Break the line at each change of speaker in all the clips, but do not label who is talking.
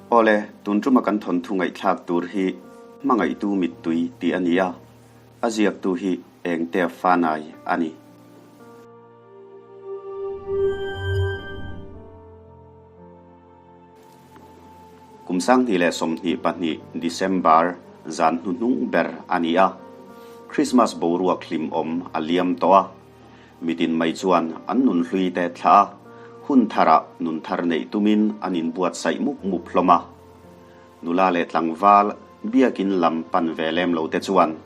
Awle, tun tuma kan thawnthu ngaihthlak tur hi Hmangaihtu Mittui tih a ni a, a ziaktu hi Engtea Fanai a ni. Kum 2022 December zan hnuhnung ber a ni a, Christmas boruak hlimawm a liam tawh a. Mitin mai chuan an nun hlui te thlah a, hun tharah nun thar neih tumin an inbuatsaih mup mup hlawm a. Nula leh tlangval biakin lam pan ve lem lo te chuan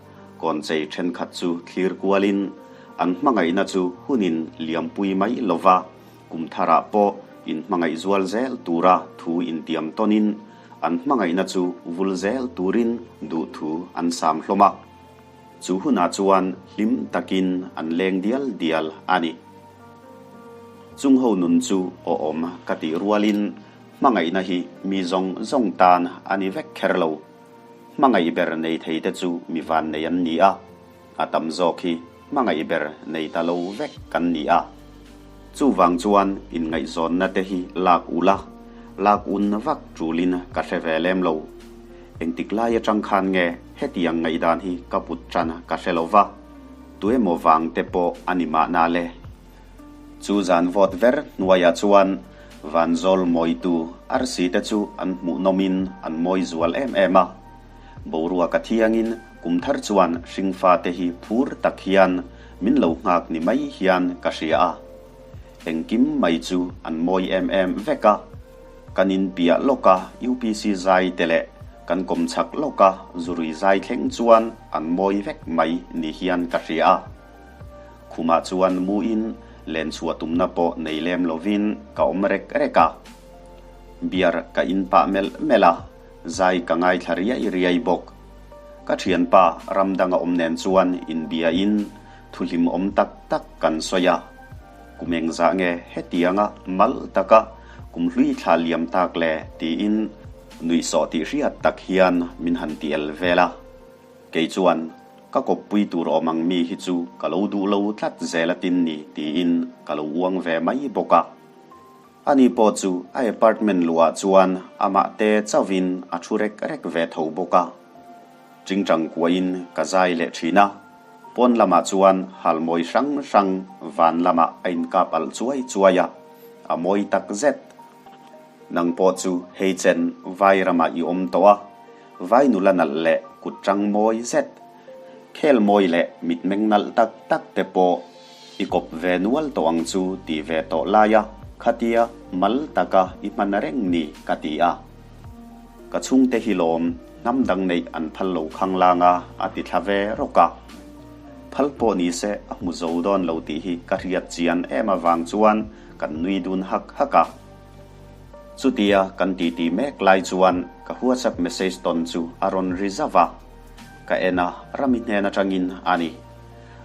kawnchei thenkhat chu thlir kualin an hmangaihna chu hunin liampui mai lova kum tharah pawh inhmangaih zual zel tura thu intiam tawnin an hmangaihna chu vul zel turin duhthu an sam hlawm a. Chu hunah chuan hlim takin an leng dial dial a ni. Chung ho nun chu awhawm ka tih rualin hmangaihna hi mi zawng zawng tan a ni vek kher lo. Hmangaih ber nei thei te chu mi vannei an ni a, a tam zawk hi hmangaih ber nei ta lo vek kan ni a. Chuvang chuan inngaihzawnna te hi lak ula, lak un vak tulin ka hre ve lem lo. Engtik lai atang khan nge hetiang ngaihdan hi ka put tan ka hre lo va, tuemaw vang te pawh a ni mahna le. Chu zan vawt ver hnuaiah chuan Vanzawl mawitu arsi te chu an hmuhnawmin an mawi zual em em a. Boruak a thiangin kum thar chuan hringfa te hi phur tak hian min lo nghak ni mai hian ka hria a. Engkim mai chu an mawi em em vek a. Kan inpiah lawka UPC zai te leh kan kawmchhak lawka zurui zai thleng chuan an mawi vek mai ni hian ka hria a. Khumah chuan muin len chhuah tumna pawh nei lem lovin ka awm rek rek a. Beer ka in pah melh melh a, zai ka ngaithla riai riai bawk. Ka thianpa ram danga awm nen chuan inbiain thu hlimawm tak tak kan sawi a. Kum engzah nge hetianga mal taka kum hlui thla liam tak le tiin nuihsawh tih hriat tak hian min han ti el vel a. Kei chuan ka kawppui tur awm ang mi hi chu ka lo duh lo tlat zel a tin ni tiin ka lo uang ve mai bawk a. Ani pawh chu a apartment luah chuan amah te chauhin a thu rek rek ve tho bawk a. Tingtang kuahin ka zai leh thin a. Pawn lamah chuan hal mawi hrang hrang van lamah a inkap alh chuai chuai a, a mawi tak zet. Nang pawh chu hei chen vai ramah i awm tawh a, vai nula nalh leh kut tang mawi zet, khel mawi leh mitmeng nalh tak tak te pawh i kawp ve nual tawh ang chu ti ve tawh lai a, khatia mal taka i hman reng ni ka ti a. Ka chhungte hi lawm hnam dang neih an phal lo khang lang a, a ti thla ve rawk a. Phal pawh ni se a hmu zo dawn lo tih hi ka hriat chian em avang chuan kan nui dun hak hak a. Chutia kan titi mek lai chuan ka WhatsApp message tawn chu a rawn ri zauh a. Ka en a, Rami hnen atangin a ni.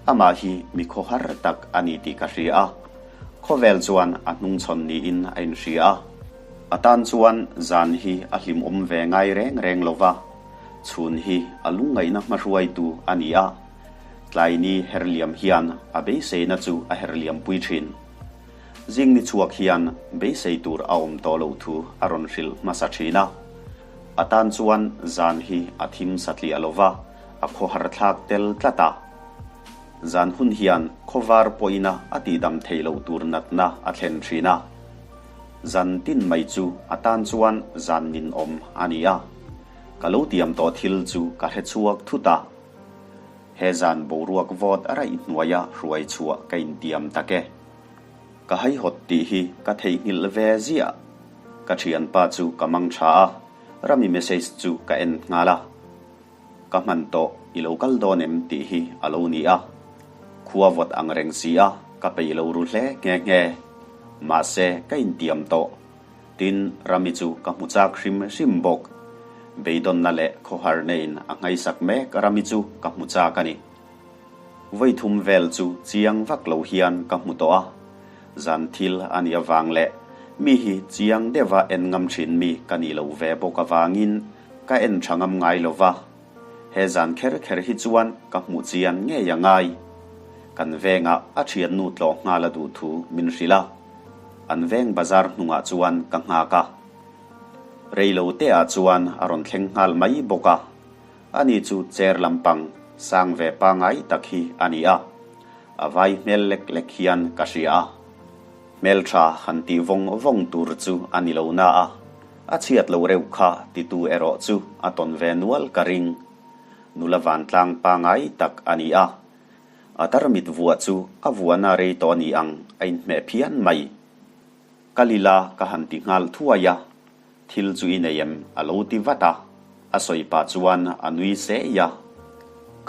Amah hi mi khawhar tak a ni tih ka hria a. Khawvel chuan a hnungchhawn niin a inhria a. A tan chuan zan hi a hlimawm ve ngai reng reng lo va, chhun hi a lungngaihna hmahruaitu a ni a, tlaini herliam hian a beiseina chu a herliampui thin. Zing ni chhuak hian beisei tur a awm tawh loh thu a rawn hrilh hmasa thin a. A tan chuan zan hi a thim satliah lo va, a khawhar thlak tel tlat a. Zan hun hian khawvar pawhina a tihdam theih loh tur natna a thlen thin a. Zan tin mai chu a tan chuan zan ninawm a ni a. Ka lo tiam tawh thil chu ka hre chhuak thut a. He zan boruak vawt a raih hnuaia hruai chhuah ka intiam tak e. Ka haihawt tih hi ka theihnghilh ve ziah. Ka thianpa chu ka mang tha a, Rami message chu ka en nghal a. Ka hman tawh i lo kal dawn em tih hi a lo ni a. Khua vawt ang reng si a, ka peih lo ru hle nghe nghe. Mahse, ka intiam tawh. Tin, Rami chu ka hmu chak hrim hrim bawk. Beidawnna leh khawhar neiin a nghaisak mek Rami chu ka hmu chak a ni. Vawi thum vel chu chiang vak lo hian ka hmu tawh a. Zan thil a nih avang leh mi hi chiang deuha en ngam thin mi ka nih loh ve bawk avangin Ka en tha ngam ngai lo va, he zan kher kher hi chuan ka hmuh chian ngei a ngai. Kan vengah a thiannu tlawh nghal a duh thu min hrilh a, an veng bazar hnungah chuan ka nghak a. Rei lo te ah chuan a rawn thleng nghal mai bawk a, ani chu chair lampang sang ve pangai tak hi a ni a, a vai hmel lek lek hian ka hria a. Hmeltha han tih vawng vawng tur chu a ni lo na a, a chhiat lo reuh kha titu erawh chu a tawn ve nual ka ring. Nula vantlang pangai tak a ni a, a tarmit vuah chu a vuahna rei tawh a ni ang a inhmeh phian mai. Ka lila ka han ti nghal thuai a, thil chu i nei em a lo ti vat a, a sawi pah chuan a nui sei a.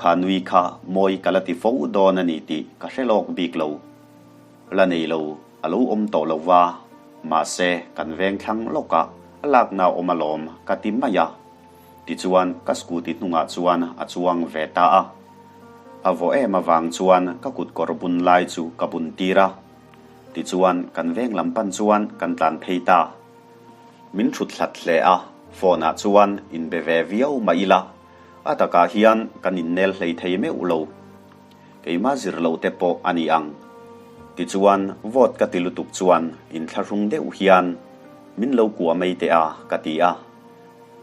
Kha nui kha mawi ka la ti fo dawn a ni tih ka hre lawk bik lo. La nei lo a lo awm tawh lo va, mahse kan veng thlang lawkah a lakna awm alawm ka ti mai a. Tichuan ka scooty hnungah chuan a chuang ve ta a. A vawh em avang chuan ka kut kawr bun lai chu ka bun tir a. Tichuan kan veng lam pan chuan kan tlan phei ta. Min thut hlat hle a, phone ah chuan inbe ve viau mah ila, a takah hian kan innel hlei thei meuh lo. Keimah zir lo te pawh a ni ang. Tichuan vote ka ti lutuk chuan inthlahrung deuh hian min lo kuah mai teh a ka ti a.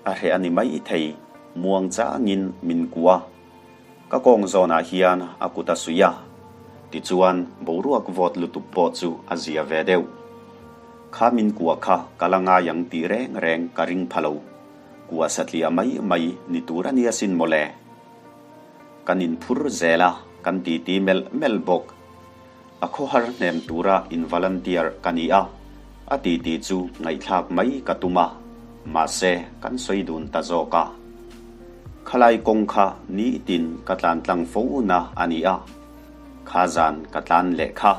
A hreh a ni mai thei, muang changin min kuah. Ka kawng zawnah hian a kut a suih a, tichuan boruak vawt lutuk pawh chu a zia ve deuh. Kha min kua kha ka la ngai ang tih reng reng ka ring pha lo. Kua satliah mai mai ni tur a nia sin mawle. Kan inphur zel a, kan titi melh melh bawk. A khawhar hnem tura in volunteer ka ni a, a titi chu ngaihthlak mai ka tum a, mahse kan sawi dun ta zawk a. Khalai kawng kha nitin ka tlan tlang fo na a ni a, kha zan ka tlan leh kha,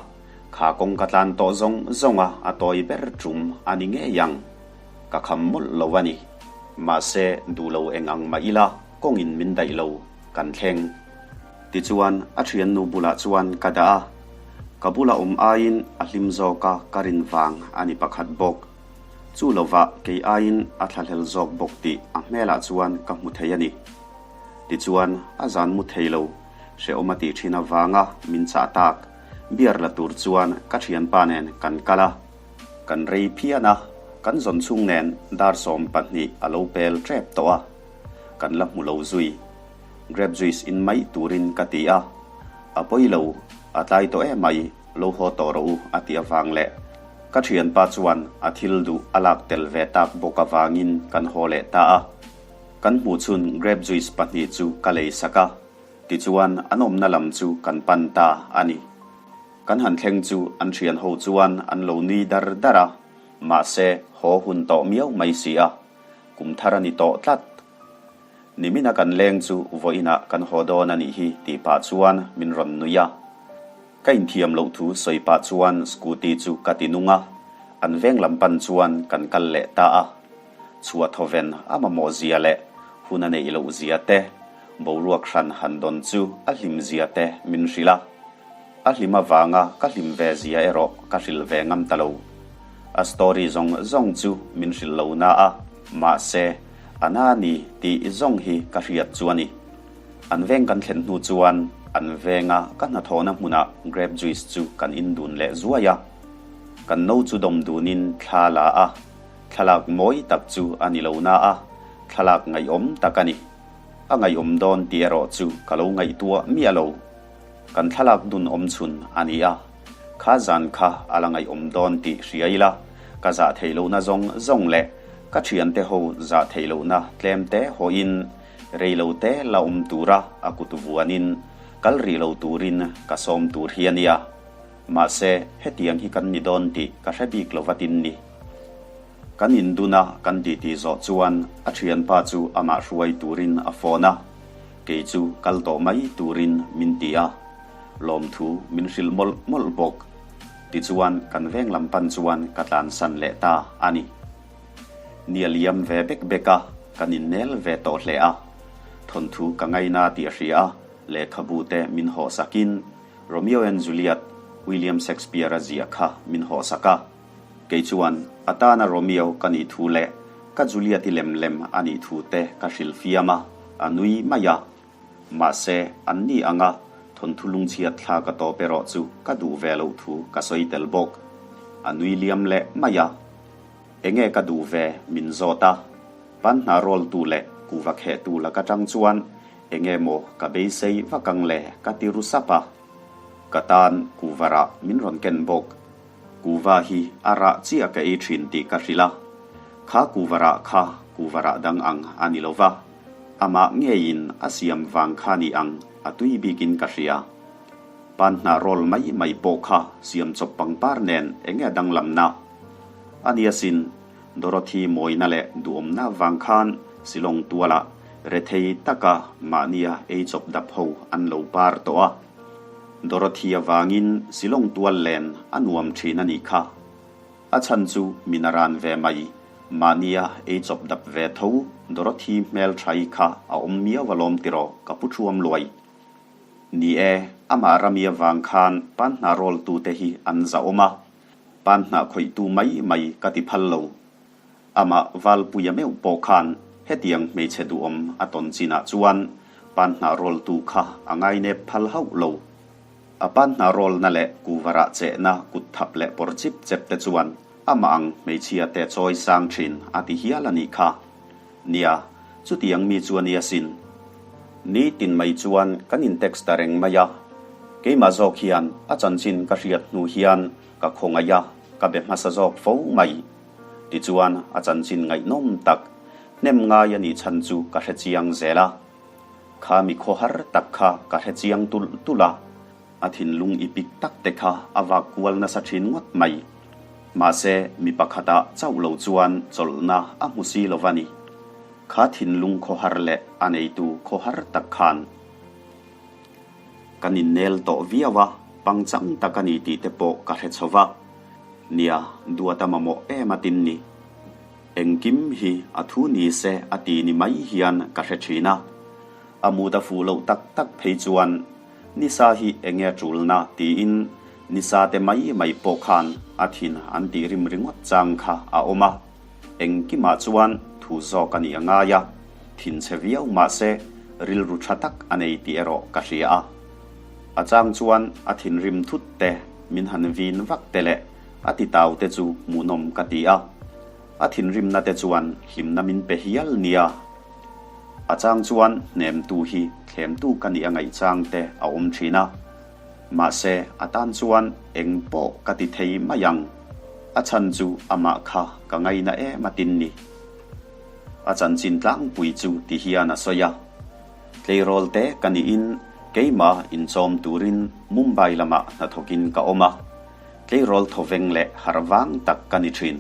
kha kawng ka tlan tawh zawng zawng a a tawi ber tum a ni ngei ang. Ka kham mawlh lo a ni. Mahse duh lo eng ang mah ila kawngin min daih lo kan thleng. Tichuan, a thiannu bulah chuan ka dah a, ka bula awm aiin a hlim zawk a ka rin vang a ni pakhat bawk. Chu lovah kei aiin a thlahlel zawk bawk tih a hmelah chuan ka hmu thei a ni. Tichuan, a zan mu thei lo, hrehawm a tih thin avanga min chah tak, beer la tur chuan ka thianpa nen kan kal a. Kan rei phian a, kan zawn chhung nen dar 12 a lo pel tep tawh a, kan la hmu lo zui. Grape juice in mai turin ka ti a, a pawi lo, a tlai tawh em mai, lo haw tawh rawh u a ti avang leh ka thianpa chuan a thil duh a lak tel ve tak bawk avangin kan haw leh ta a. Kan hmuh chhun grape juice pahnih chu ka lei sak a, tichuan an awmna lam chu kan pan ta a ni. Kan han thleng chu an thian ho chuan an lo nui dar dar a, mahse haw hun tawh miau mai si a, kum thar a ni tawh tlat. Nimina kan leng chu vawiinah kan haw dawn a nih hi tih pah chuan min rawn nui a. Ka inthiam loh thu sawi pah chuan scooty chu ka ti nung a, an veng lam pan chuan kan kal leh ta a. Chhuah thawven a mamawh zia leh hun a neih loh zia te, boruak hran han dawn chu a hlim zia te min hrilh a. A hlim avanga ka hlim ve zia erawh ka hrilh ve ngam ta lo. A story zawng zawng chu min hrilh lo na a, mahse, a na ni tih zawng hi ka hriat chu a ni. An veng kan thlen hnu chuan an venga ka hnathawhna hmunah grape juice chu kan in dun leh zuai a. Kan no chu dawm dunin thla la a, thlalak mawi tak chu a ni lo na a, thlalak ngaihawm tak a ni. A ngaihawm dawn tih erawh chu ka lo ngaihtuah miah lo. Kan thlalak dun awm chhun a ni a, kha zan kha a la ngaihawm dawn tih hria ila, ka zah theih lohna zawng zawng leh ka thiante ho zah theih lohna tlem te hawiin rei lo te la awm tura a kut vuanin kal rih lo turin ka sawm tur hi a nia. Mahse, hetiang hi kan ni dawn tih ka hre bik lo vatin ni. Kan indun a kan titi zawh chuan a thianpa chu amah hruai turin a phone a, kei chu kal tawh mai turin min ti a, lawmthu min hrilh mawlh mawlh bawk. Tichuan kan veng lam pan chuan ka tlansan leh ta a ni. Ni a liam ve bek bek a, kan innel ve tawh hle a. Thawnthu ka ngaina tih a hria a, lehkhabu te min hawhsakin Romeo and Juliet, William Shakespeare-a ziah kha min hawhsak a. Kei chuan a tana Romeo ka nih thu leh ka Juliet-i lem lem a nih thu te ka hrilh fiam a, a nui mai a. Mahse, an ni anga thawnthu lungchhiat thla ka tawp erawh chu ka duh ve loh thu ka sawi tel bawk. A nui liam leh mai a. Enge ka duh ve min zawt a, panhnah roll tu leh kuhva kheh tu laka tang chuan enge maw ka beisei vak ang le ka ti ru sap a. Ka tan kuhva rah min rawn ken bawk. Kuhva hi a rah chiah ka ei thin tih ka hrilh a. Kha kuhva rah kha kuhva rah dang ang a ni lo va, amah ngeiin a siam vang kha ni ang a tui bikin ka hria. Panhnah roll mai mai pawh kha siam chawp pangpar nen enge a danglamna? A nia sin, Dorothy mawina leh duhawmna vang khan Shillong tualah rethei taka mahnia ei chawp dap ho an lo par tawh a. Dorothy avangin Shillong tual len a nuam thin a nih kha. A chhan chu min a ran ve mai, mahnia ei chawp dap ve tho Dorothy hmel tha-i kha a awm miau alawm tiraw ka pu thuam luai. Ni e, amah rami avang khan panhnah rawltute hi an zahawm a, Panhnah khawihtu mai mai ka ti phal lo. Amah Valpuia meuh pawh khan hetiang hmeichhe duhawm a tawn chinah chuan panhnah rawltu kha a ngainep phal hauh lo. A panhnah rawlna leh kuvarah chehna kut thap leh pawr chip chep te chuan amah ang hmeichhia te chawi sang thin a ti hial a nih kha. Nia, chutiang mi chu a ni asin. Ni tin mai chuan kan in text ta reng mai a, keimah zawk hian a chanchin ka hriat hnu hian ka khawngaih a, ka be hmasa zawk fo mai. Tichuan a chanchin ngaihnawm tak, hnem ngai a nih chhan chu ka hre chiang zel a. Kha mi khawhar tak kha ka hre chiang tulh tulh a, a thinlung i pik tak te kha a vak kual nasa thin ngawt mai. Mahse mi pakhatah chauh lo chuan chawlhna a hmu si lo va ni. Kha thinlung khawhar leh a neitu khawhar tak khan kan innel tawh viau a, pangchang tak a ni tih te pawh ka hre chho va. Nia, duat a mamawh em a tin ni. Engkim hi a thu ni se a ti ni mai hian ka hre thin a. A mut a fuh loh tak tak phei chuan nisa hi enge tulna tiin nisa te mai mai pawh khan a thin an tih rim ringawt chang kha a awm a. Engkimah chuan thu zawk a nih a ngai a, thinchhe viau mahse rilru tha tak a nei tih erawh ka hria a. A chang chuan a thinrim thut te, min han vin vak te leh a titau te chu hmuhnawm ka ti a. A thinrimna te chuan hlimna min pe hial nia. A chang chuan hnemtu hi thlemtu ka nih a ngaih chang te a awm thin a. Mahse, a tan chuan eng pawh ka ti thei mai ang. A chhan chu amah kha ka ngaina em a tin ni. A chanchin tlangpui chu ti hian a sawi a. Tleirawl te ka niin keimah inchawm turin Mumbai lamah hnathawkin ka awm a. Tleirawl thawveng leh harh vang tak ka ni thin.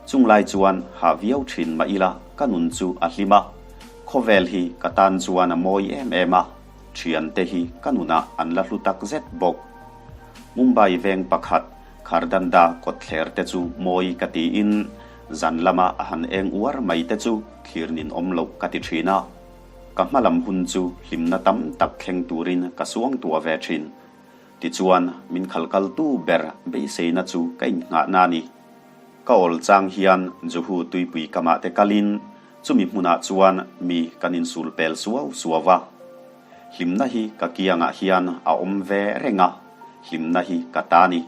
Chunglai chuan hah viau thin mah ila ka nun chu a hlim a. Khawvel hi ka tan chuan a mawi em em a. Thiante hi ka nunah an la hlu tak zet bawk. Mumbai veng pakhat Khardanda kawtthler te chu mawi ka tiin zan lama a han eng uar mai te chu thlir nin awm loh ka ti thin a. Ka hmalam hun chu hlimna tam tak thleng turin ka suang tuah ve thin. Tichuan min khalkaltu ber beiseina chu ka innghahna a ni. Ka awl chang hian Juhu tuipui kamah te kalin Chumi hmunah chuan mi kan insul pel suau suau a. Hlimna hi ka kiangah hian a awm ve reng a, hlimna hi ka ta ni.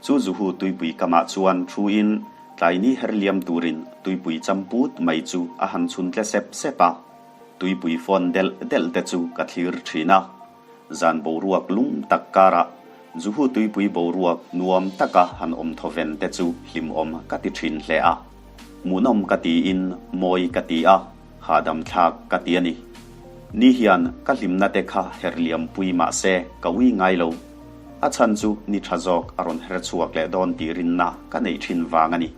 Chu Juhu tuipui kamah chuan thuin tlaini her liam turin tuipui champut mai chu a han chhun tle sep sep a. Tuipui fawn delh delh te chu ka thlir thin a. Zan boruak lum tak karah Juhu tuipui boruak nuam taka han awm thawven te chu hlimawm ka ti thin hle a. Hmuhnawm ka tiin mawi ka ti a, hahdam thlak ka ti a ni. Ni hian ka hlimna te kha her liam pui mah se ka ui ngai lo. A chhan chu ni tha zawk a rawn her chhuak leh dawn tih rinna ka neih thin vang a ni.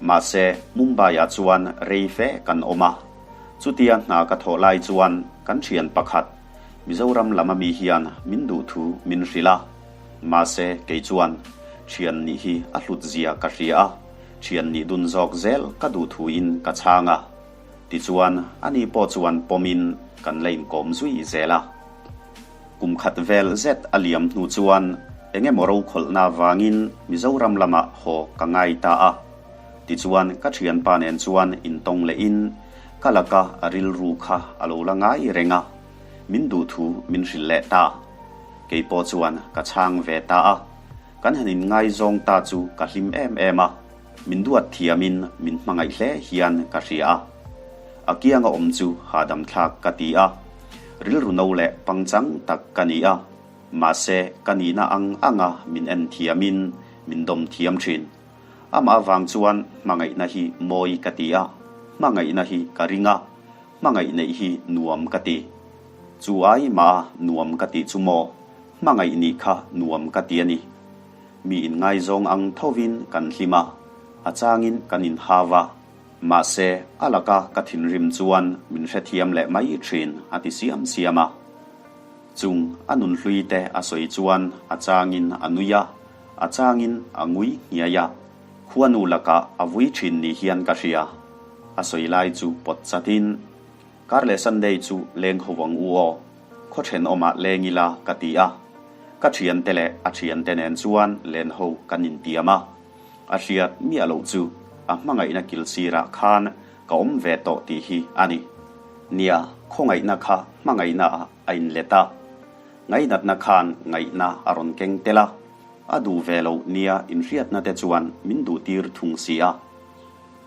Mahse, Mumbai-ah chuan rei fe kan awm a. Chutia hna ka thawh lai chuan kan thian pakhat, Mizoram lam ami hian min duh thu min hrilh a. Mahse, kei chuan thian nih hi a hlut zia ka hria a, thian nih dun zawk zel ka duh thuin ka chhang a. Tichuan, ani pawh chuan pawmin kan la inkawm zui zel a. Kum khat vel zet a liam hnu chuan eng emaw rokhawlhna vangin Mizoram lamah haw ka ngai ta a. Tichuan, ka thianpa nen chuan intawng lehin ka laka a rilru kha a lo la ngai reng a, min duh thu min hrilh leh ta. Kei pawh chuan ka chhang ve ta a, kan han inngaizawng ta chu ka hlim em em a. Min duat thiamin min hmangaih hle hian ka hria a. A kianga awm chu hahdam thlak ka ti a. Rilru no leh pangchang tak ka ni a. Mahse, ka nihna ang anga min en thiamin min dawm thiam thin. Amah avang chuan hmangaihna hi mawi ka ti a, hmangaihna hi ka ring a, hmangaih neih hi nuam ka ti. Chu ai mah nuam ka tih chu maw? Hmangaih nih kha nuam ka ti a ni. Mi inngaizawng ang thovin kan hlim a, a changin kan inhau a. Mahse, a laka ka thinrim chuan min hrethiam leh mai thin a ti siam siam a. Chung a nunhlui te a sawi chuan a changin a nui a, a changin a ngui hniai a. Khuanu lakah a vui thin ni hian ka hria. A sawi lai chu pawt chatin, Kar leh Sunday chu leng ho ang u aw, khaw thenawmah leng ila ka ti a. Ka thiante leh a thiante nen chuan len ho kan intiam a. A hriat miah loh chu a hmangaihna kil sirah khan ka awm ve tawh tih hi a ni. Nia, khawngaihna kha hmangaihna ah a inlet a. Ngainatna khan ngaihna a rawn keng tel a. A duh ve loh nia inhriatna te chuan min duhtir thung si a.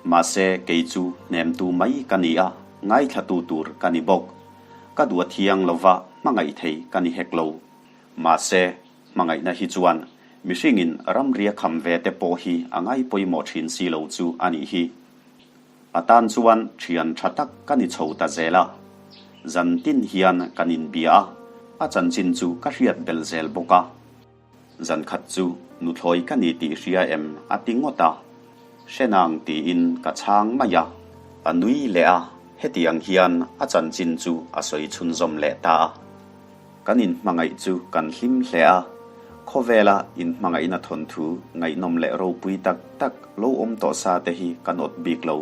Mahse, kei chu hnemtu mai ka ni a, ngaithlatu tur ka ni bawk. Ka duh a thiang lova hmangaih thei ka ni hek lo. Mahse, hmangaihna hi chuan mihringin ramria kham ve te pawh hi a ngai pawimawh thin si lo chu a nih hi. A tan chuan thian tha tak ka ni chho ta zel a. Zan tin hian kan inbia a, a chanchin chu ka hriat bel zel bawk a. Zan khat chu nuthlawi ka ni tih hria em a ti ngawt a, hre nang tiin ka chhang mai a. A nui leh a, hetiang hian a chanchin chu a sawi chhunzawm leh ta a. Kan inhmangaih chu kan hlim hle a, khawvela inhmangaihna thawnthu ngaihnawm leh ropui tak tak lo awm tawh sa te hi kan awt bik lo.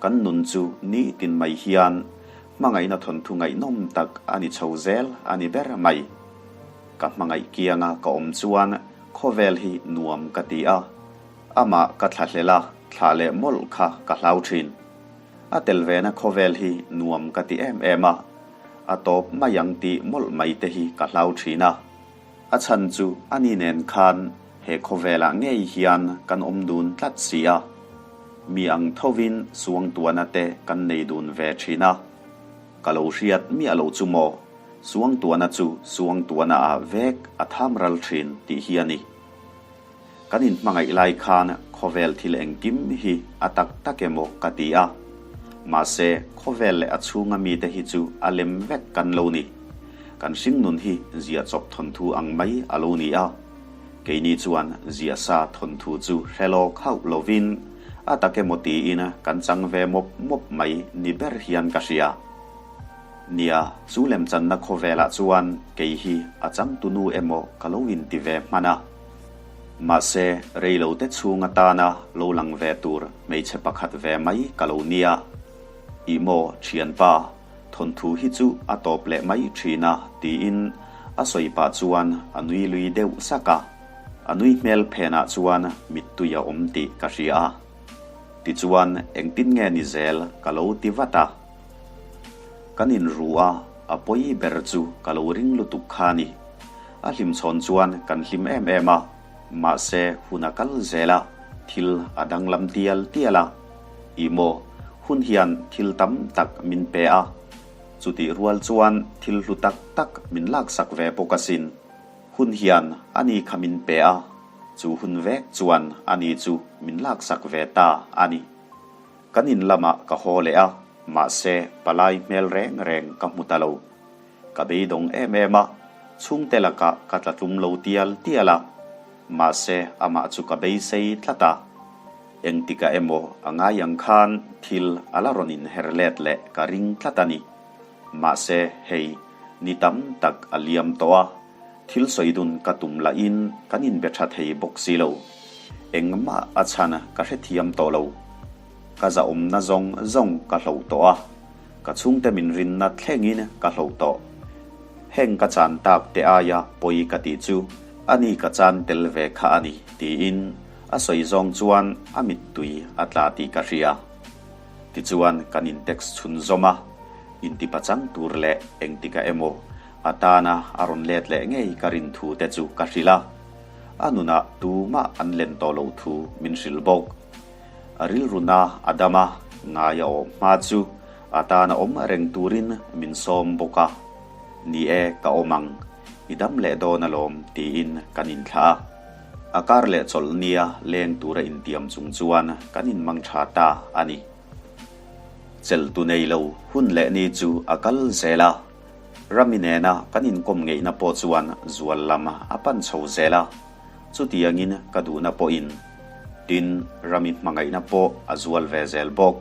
Kan nun chu nitin mai hian hmangaihna thawnthu ngaihnawm tak a ni chho zel a ni ber mai. Ka hmangaih kianga ka awm chuan khawvel hi nuam ka ti a, amah ka thlahlel a, thlah leh mawlh kha ka hlau thin. A tel vena khawvel hi nuam ka ti em em a, a tawp mai ang tih mawlh mai te hi ka hlau thin a. A chhan chu ani nen khan he khawvelah ngei hian kan awm dun tlat si a. Mi ang thovin suangtuahna te kan nei dun ve thin a. Ka lo hriat miah lo chu maw? Suangtuahna chu suangtuahna ah vek a tham ral thin tih hi a ni. Kan inhmangaih lai khan khawvel thil engkim hi a tak tak emaw ka ti a. Mahse, khawvel leh a chhunga mite hi chu a lem vek kan lo ni. Kan hringnun hi ziah chawp thawnthu ang mai a lo ni a. Keini chuan ziah sa thawnthu chu hre lawk hauh lovin a tak emaw tiin kan chang ve mawp mawp mai ni ber hian ka hria. Nia, chu lemchanna khawvelah chuan kei hi a changtunu emaw ka lo inti ve hman a. Mahse, reilote chhung atana lo lang ve tur hmeichhe pakhat ve mai ka lo nia. Ih maw, thianpa, thawnthu hi chu a tawp leh mai thin a, tiin a sawi pah chuan a nui lui deuh sak a. A nui hmel phenah chuan mittui a awm tih ka hria a. Tichuan, engtin nge ni zel ka lo ti vat a. Kan inru a, a pawi ber chu ka lo ring lutuk kha a ni. A hlimchhawn chuan kan hlim em em a, mahse hun a kal zel a, thil a danglam tial tial a. Ih maw, hun hian thil tam tak min pe a, chutih rual chuan thil hlu tak tak min laksak ve bawk asin. Hun hian ani kha min pe a, chu hun vek chuan ani chu min laksak ve ta a ni. Kan in lamah ka haw leh a, mahse palai hmel reng reng ka hmu ta lo. Ka beidawng em em a, chhungte lakah ka tla tlum lo tial tial a, mahse amah chu ka beisei tlat a. Engtikah emaw a ngai ang khan thil a la rawn inher let leh ka ring tlat a ni. Mahse hei, ni tam tak a liam tawh a, thil sawi dun ka tum lahin kan inbe tha thei bawk si lo. Engmah a chhan ka hrethiam tawh lo. Ka zahawmna zawng zawng ka hloh tawh a, ka chhungte min rinna thlengin ka hloh tawh. Heng ka chan tak te aia pawi ka tih chu ani ka chan tel ve kha a ni, tiin a sawi zawng chuan a mittui a tla tih ka hria. Tichuan kan in text chhunzawm a, intipachang tur leh engtikah emaw a tana a rawn let leh ngei ka rin thu te chu ka hrilh a. A nunah tumah an len tawh loh thu min hrilh bawk. A rilru na a dam a, ngai a awm hma chu a tana awm reng turin min sawm bawk a. Ni e, ka awm ang. I dam leh dawn alawm tiin kan inthlah a. A kar leh chawlh nia leng tura intiam chung chuan kan inmang tha ta a ni. Cheltu nei lo hun leh ni chu a kal zel a. Rami nena kan inkawm ngeihna pawh chuan zual lam a pan chho zel a. Chutiangin ka duhna pawhin tin Rami hmangaihna pawh a zual ve zel bawk.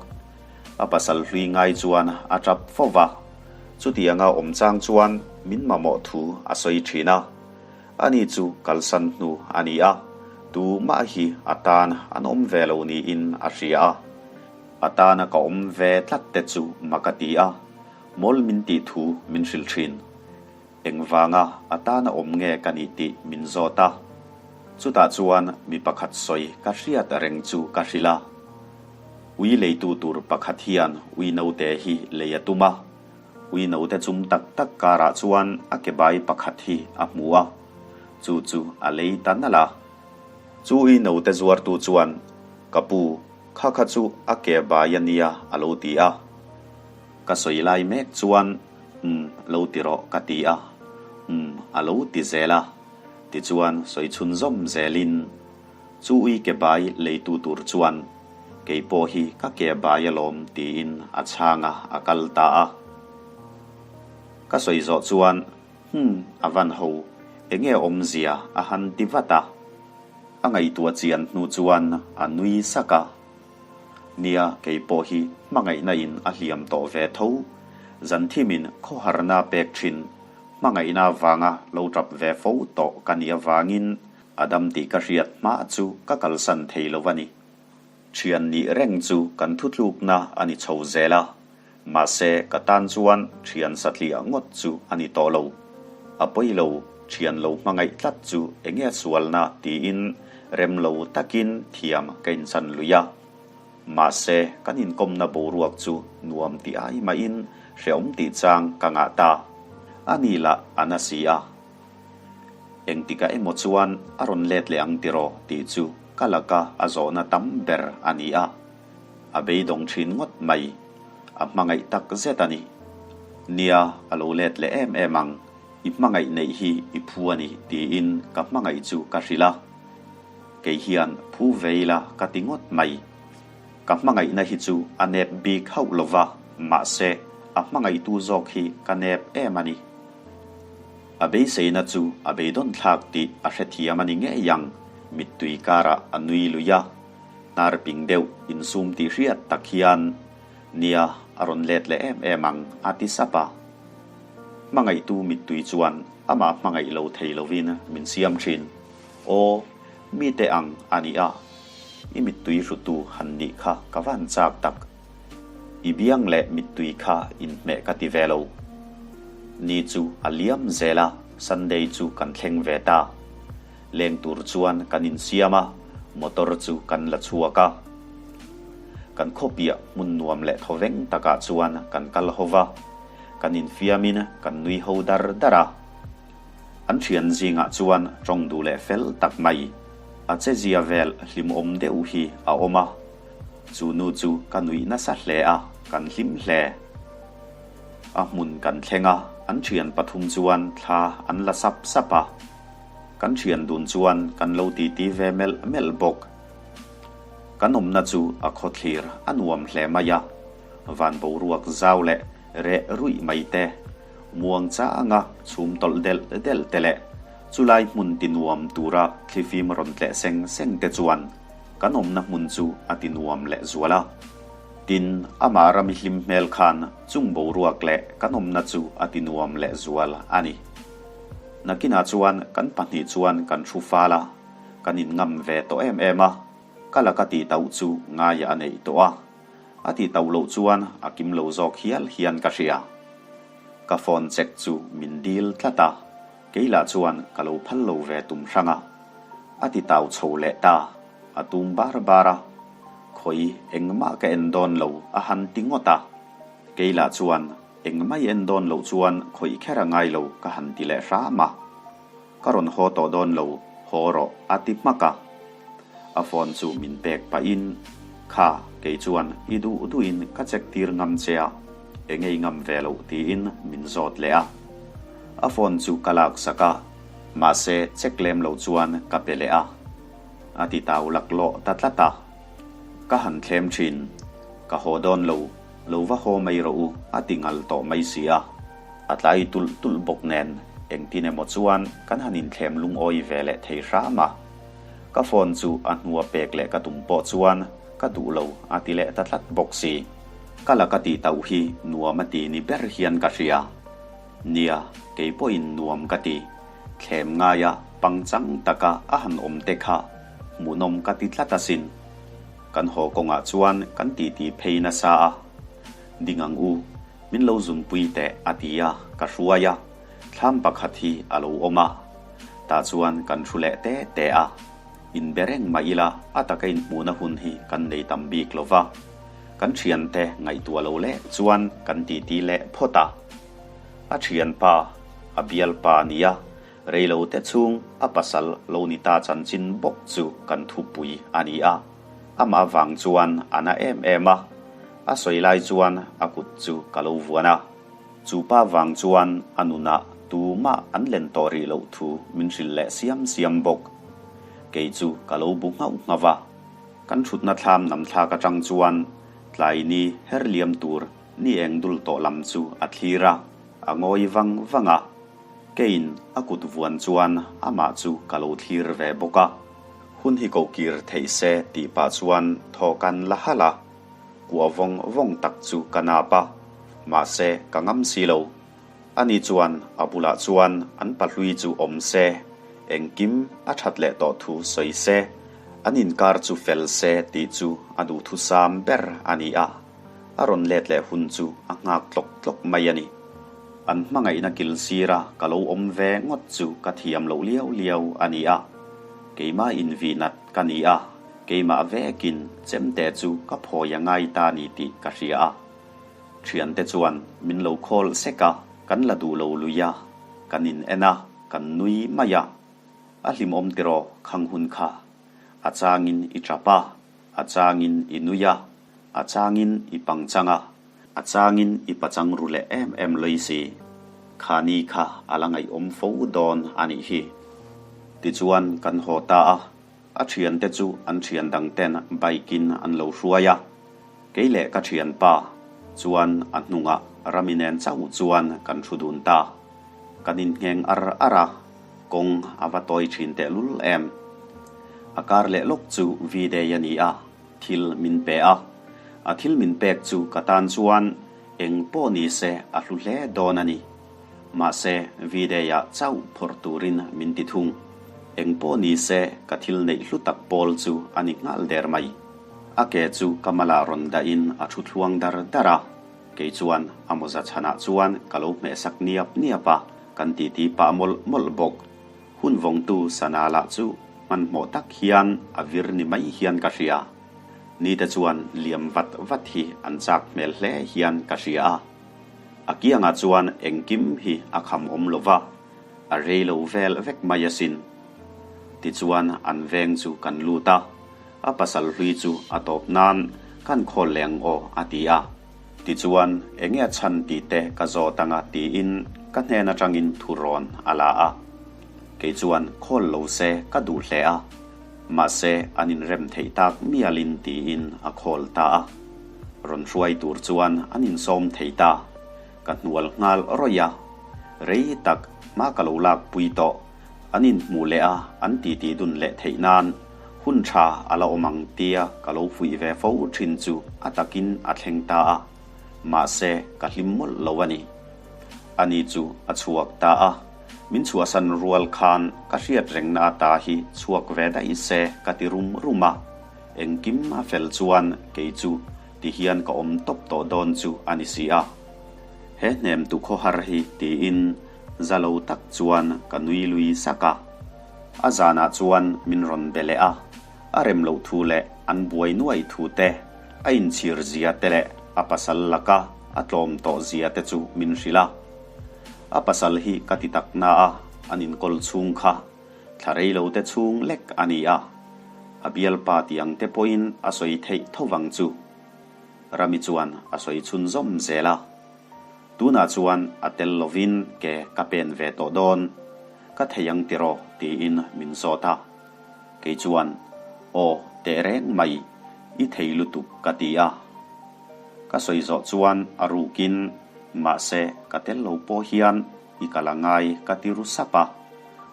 A pasal hlui ngai chuan a tap fo va. Chutianga awm chang chuan min mamawh thu a sawi thin a. Ani chu kalsan hnu a ni a, tumah hi a tan an awm ve lo niin a hria a. A tana ka awm ve tlat te chu mak a ti a, mawl min tih thu min hrilh thin. Engvanga a tana awm nge ka nih tih min zawt a. Chutah chuan mi pakhat sawi ka hriat reng chu ka hrilh a. Ui leitu tur pakhat hian ui naute hi lei a tum a. Ui naute chum tak tak karah chuan a ke bai pakhat hi a hmu a, chu chu a lei ta nalh a. Chu ui naute zuartu chuan, Ka pu, kha kha chu a ke bai a nia a lo ti a. Ka sawi lai mek chuan, Umm, lo ti rawh ka ti a. Umm, a lo ti zel a. Tichuan sawi chhunzawm zelin, Chu ui ke bai leitu tur chuan, Kei pawh hi ka ke bai alawm tiin a chhang a, a kal ta a. Ka sawi zawh chuan, Hum, a van ho, enge awmzia a han ti vat a. A ngaihtuah chian hnu chuan a nui sak a. Nia, kei pawh hi hmangaihna in a hliam tawh ve tho. Zanthimin khawharna pek thin, hmangaihna vanga lo tap ve fo tawh ka nih avangin a dam tih ka hriat hma chu ka kalsan thei lo a ni. Thian nih reng chu kan thutlukna a ni chho zel a, mahse ka tan chuan thian satliah ngawt chu a ni tawh lo. A pawi lo, thian lo hmangaih tlat chu enge a sualna tiin rem lo takin thiam ka inchan lui a. Mahse kan inkawmna boruak chu nuam ti ai mahin hrehawm tih chang ka ngah ta. A ni lah a na si a. Engtikah emaw chuan a rawn let leh ang tiraw tih chu ka laka a zawhna tam ber a ni a. A beidawng thin ngawt mai. A hmangaih tak zet a ni. Nia, a lo let leh em em ang. I hmangaih neih hi i phu a ni tiin ka hmangaih chu ka hrilh a. Kei hian phu ve ila ka ti ngawt mai. Ka hmangaihna hi chu a nep bik hauh lova, mahse a hmangaihtu zawk hi ka nep em a ni. A beiseina chu a beidawn thlak tih a hrethiam a ni ngei ang, mittui karah a nui lui a. Hnar ping deuh insum tih hriat tak hian, Nia, a rawn let leh em em ang, a ti sap a. Hmangaihtu mittui chuan amah hmangaih lo thei lovin min siam thin. Aw, mite ang a ni a, i mittui hrutu han nih kha ka van chak tak. I biang leh mittui kha inhmeh ka ti ve lo. Ni chu a liam zel a, Sunday chu kan thleng ve ta. Leng tur chuan kan insiam a, motor chu kan la chhuak a. Kan khawpiah hmun nuam leh thawveng takah chuan kan kal ho va, kan infiamin kan nui ho dar dar a. An thian zingah chuan tawng duh leh fel tak mai, a chezia vel hlimawm deuh hi a awm a. Chu nu chu ka nuih nasa hle a, kan hlim hle. A hmun kan thleng a, an thian pathum chuan thla an la sap sap a. Kan thian dun chuan kan lo titi ve melh melh bawk. Kan awmna chu a khawthlir a nuam hle mai a, van boruak zau leh reh ruih mai te, muang changa chhum tawlh delh delh te leh chulai hmun ti nuam tura thlifim rawn tleh seng seng te chuan kan awmna hmun chu a ti nuam leh zual a. Tin, amah rami hlim hmel khan chung boruak leh kan awmna chu a ti nuam leh zual a ni. Nakinah chuan kan pahnih chuan kan thu fal a, kan inngam ve tawh em em a, ka laka tih tauh chu ngaiah a neih tawh a. A tih tauh loh chuan a kim lo zawk hial hian ka hria. Ka phone check chu min dil tlat a, kei lah chuan ka lo phal lo ve tum hrang a. A ti tau chho leh ta, a tum bar bar a. Khawi engmah ka en dawn lo a han ti ngawt a. Kei lah chuan engmah i en dawn loh chuan khawih kher a ngai lo ka han ti leh hram a. Ka rawn haw tawh dawn lo, haw rawh a ti hmak a. A phone chu min pek pahin. Kha, kei chuan i duh duhin ka check tir ngam che a, eng ei ngam ve loh tiin min zawt leh a. A phone chu ka lak sak a, mahse check lem lo chuan ka pe leh a. A ti tau laklawh ta tlat a. Ka han thlem thin. Ka haw dawn lo, lo va haw mai rawh u a ti ngal tawh mai si a. A tlai tulh tulh bawk nen engtin emaw chuan kan han inthlem lungawi ve leh thei hram a. Ka phone chu a hnua pek leh ka tum pawh chuan ka duh lo a ti leh ta tlat bawk si. Ka la ka tih tauh hi nuam a ti ni ber hian ka hria. Nia, kei pawhin nuam ka ti. Thlem ngaia pangchang taka a han awm te kha hmuhnawm ka ti tlat asin. Kan haw kawngah chuan kan titi phei nasa a. Ding ang u, min lo zunpui teh a ti a, ka hruai a. Thlam pakhat hi a lo awm a, tah chuan kan thu leh te te a. Inbe reng mah ila a taka inhmuhna hun hi kan nei tam bik lo va. Kan thiante ngaihtuah lo leh chuan kan titi leh phawt a. A thianpa, a bialpa a ni a, reilote chhung a pasal lo ni ta chanchin bawk chu kan thupui a ni a. Amah vang chuan a na em em a, a sawi lai chuan a kut chu ka lo vuan a. Chu pa vang chuan a nunah tumah an len tawh rih loh thu min hrilh leh siam siam bawk. Kei chu ka lo bu nghauh nghauh a. Kan thutna thlam nam thlak atang chuan tlai ni her liam tur ni eng dul tawh lam chu a thlir a, a ngawi vang vang a. Keiin a kut vuan chuan amah chu ka lo thlir ve bawk a. Hun hi ko kir theih se tih pah chuan thaw kan la halh a. Kua vawng vawng tak chu ka nap a, mahse ka ngam si lo. Ani chuan a bulah chuan an pahlui chu awm se, engkim a that leh tawh thu sawi se, an inkar chu fel se tih chu a duhthusam ber a ni a, a rawn let leh hun chu a nghak tlawk tlawk mai a ni. An hmangaihna kil sira ka lo awm ve ngawt chu ka thiam loh liau liau a ni a, keimah invihnat ka ni a. Keimah vekin chemte chu ka phawi a ngai ta ni tih ka hria a. Thiante chuan min lo khawl sek a, kan la duh lo lui a, kan in en a, kan nui mai a. A hlimawm tiraw khang hun kha. A changin i tap a, a changin i nui a, a changin i pangchang a, a changin i pachang ru leh em em loi si. Kha ni kha a la ngaihawm fo dawn a nih hi. Tichuan kan haw ta a. A thiante chu an thian dang ten bike in an lo hruai a, kei leh ka thianpa chuan a hnungah Rami nen chauh chuan kan thu dun ta. Kan inngheng ar ar a, kawng a va tawi thin tehlul em. A kar leh lawk chu V-day a ni a, thil min pe a. A thil min pek chu ka tan chuan eng pawh ni se a hlu hle dawn a ni. Mahse, V-Day-ah chauh phawrh turin min ti thung. Eng pawh ni se, ka thil neih hlu tak pawl chu a ni nghal der mai. A ke chu ka malah rawn dahin a thu thluang dar dar a. Kei chuan a mawza chhanah chuan ka lo hmehsak niap niap a, kan titi pah mawlh mawlh bawk. Hun vawngtu sana lah chu hmanhmawh tak hian a vir ni mai hian ka hria. Nite chuan liam vat vat hi an chak hmel hle hian ka hria a. A kiangah chuan engkim hi a kham awm lo va, a rei lo vel vek mai asin. Tichuan an veng chu kan lut a, a pasal hlui chu a tawp nan kan khawl leh ang aw a ti a. Tichuan enge a chhan tih te ka zawt anga tiin ka hnen atangin thu rawn a la a. Kei chuan khawl lo se ka duh hle a, mahse an inrem theih tak mialin tiin a khawl ta a. Rawn hruai tur chuan an insawm thei ta. Ka hnual nghal rawih a. Rei tak hma ka lo lak pui tawh. An inhmuh leh a, an titi dun leh theih nan hun tha a la awm ang tia ka lo fuih ve fo thin chu a takin a thleng ta a. Mahse, ka hlim mawlh lo a ni. Ani chu a chhuak ta a. Min chhuahsan rual khan ka hriat rengna ata hi chhuak ve daih se ka ti rum rum a. Engkim a fel chuan kei chu ti hian ka awm tawp tawh dawn chu a ni si a. He hnem tu khawhar hi tiin za lo tak chuan ka nui lui sak a. A zanah chuan min rawn be leh a, a rem loh thu leh an buai nuai thu te, a inchhir zia te leh a pasal laka a tlawm tawh zia te chu min hrilh a. A pasal hi ka ti tak na a, an inkawl chhung kha thla rei lo te chhung lek a ni a. A bialpa tih ang te pawhin a sawi theih tho vang chu. Rami chuan a sawi chhunzawm zel a. Tunah chuan a tel lovin ke ka pen ve tawh dawn. Ka thei ang tiraw tiin min zawt a. Kei chuan, Aw, teh reng mai, i thei lutuk ka ti a. Ka sawi zawh chuan a rukin, Mahse, ka tel lo pawh hian i kal a ngai ka ti ru sap a.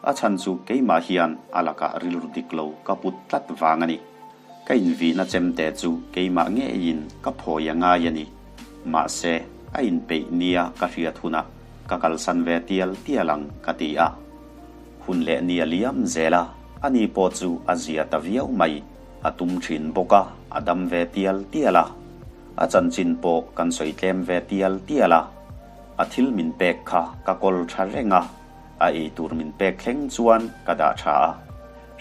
A chhan chu keimah hian a lakah rilru dik lo ka put tlat vang a ni. Ka invihna chemte chu keimah ngeiin ka phawi a ngai a ni. Mahse, a inpeih nia ka hriat hunah ka kalsan ve tial tial ang ka ti a. Hun leh ni a liam zel a, ani pawh chu a zia ta viau mai. A tum thin bawk a, a dam ve tial tial a. A chanchin pawh kan sawi tlem ve tial tial a. A thil min pek kha ka kawl tha reng a, a ei tur min pek thleng chuan ka dah tha a.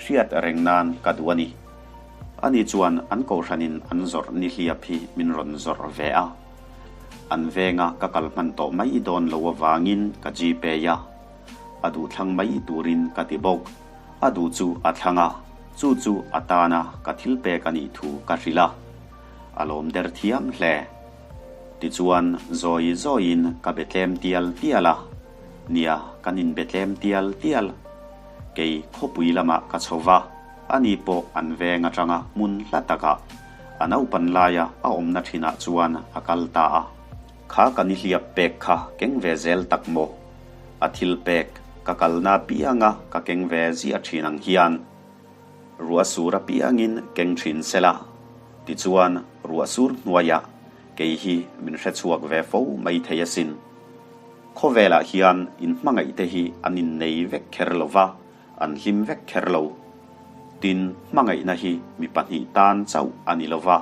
Hriat reng nan ka duh a ni. Ani chuan an kohhranin an zawrh nihliap hi min rawn zawrh ve a. An venga ka kal hman tawh mai dawn lo avangin ka Gpay a. A duh thlang mai turin ka ti bawk. A duh chu a thlang a, chu chu a tana ka thil pek a nih thu ka hrilh a. A lawm der thiam hle. Tichuan zawi zawiin ka be tlem tial tial a. Nia, kan inbe tlem tial tial. Kei khawpui lamah ka chho va, ani pawh an veng atanga hmun hla takah a naupan laia a awmna thinah chuan a kal ta a. Kha ka nihliap pek kha keng ve zel tak maw? A thil pek ka kalna apianga ka keng ve ziah thin ang hian ruah sur apiangin keng thin sela, tichuan ruah sur hnuaiah kei hi min hrechhuak ve fo mai thei asin. Khawvelah hian inhmangaihte hi an innei vek kher lo va, an hlim vek kher lo. Tin, hmangaihna hi mi pahnih tan chauh a ni lo va,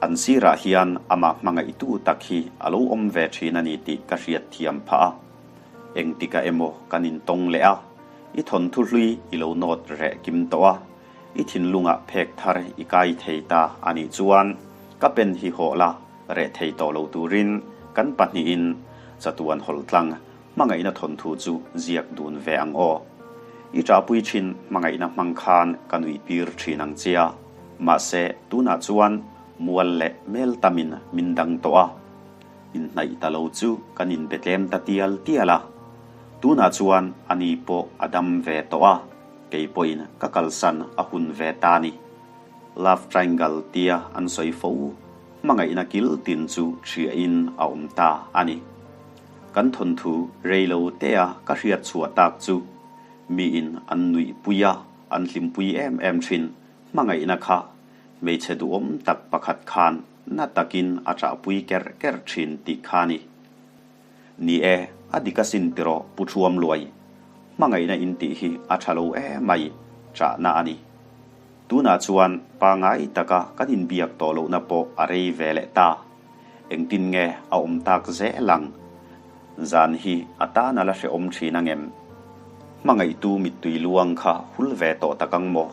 an sirah hian amah hmangaihtu tak hi a lo awm ve thin a ni tih ka hriat thiam phah a. Engtikah emaw kan intawng leh a, i thawnthu hlui i lo nawt reh kim tawh a, i thinlungah phek thar i kai thei ta a nih chuan ka pen hi hawh la, Reh thei tawh lo turin kan pahnihin chatuan hawlh tlang hmangaihna thawnthu chu ziak dun ve ang aw. I ṭahpui ṭhin hmangaihna hmang khan ka nuih tir ṭhin ang chia. Mahse, tunah chuan mual leh mel tamin min dang tawh a. Inhnaih ta lo chu kan inbe tlem ta tial tial a. Tunah chuan ani pawh a dam ve tawh a, kei pawhin ka kalsan a hun ve ta ni. Love triangle tia an sawi fo Hmangaihna kil tin chu hriain a awm ta a ni. Kan thawnthu rei lo tea ka hriat chhuah tak chu miin an nuihpui a, an hlimpui em em thin. Hmangaihna kha hmeichhe duhawm tak pakhat khan na takin a ṭahpui kerh kerh thin tih kha a ni. Ni e, a dik asin tiraw Pu Thuamluai. Hmangaihna in tih hi a ṭha lo emai, ṭahna a ni. Tunah chuan pangai taka kan inbiak tawh lohna pawh a rei ve leh ta. Engtin nge a awm tak zel ang? Zan hi a tan a la hrehawm thin ang em? Hmangaihtu mittui luang kha hul ve tawh tak ang maw?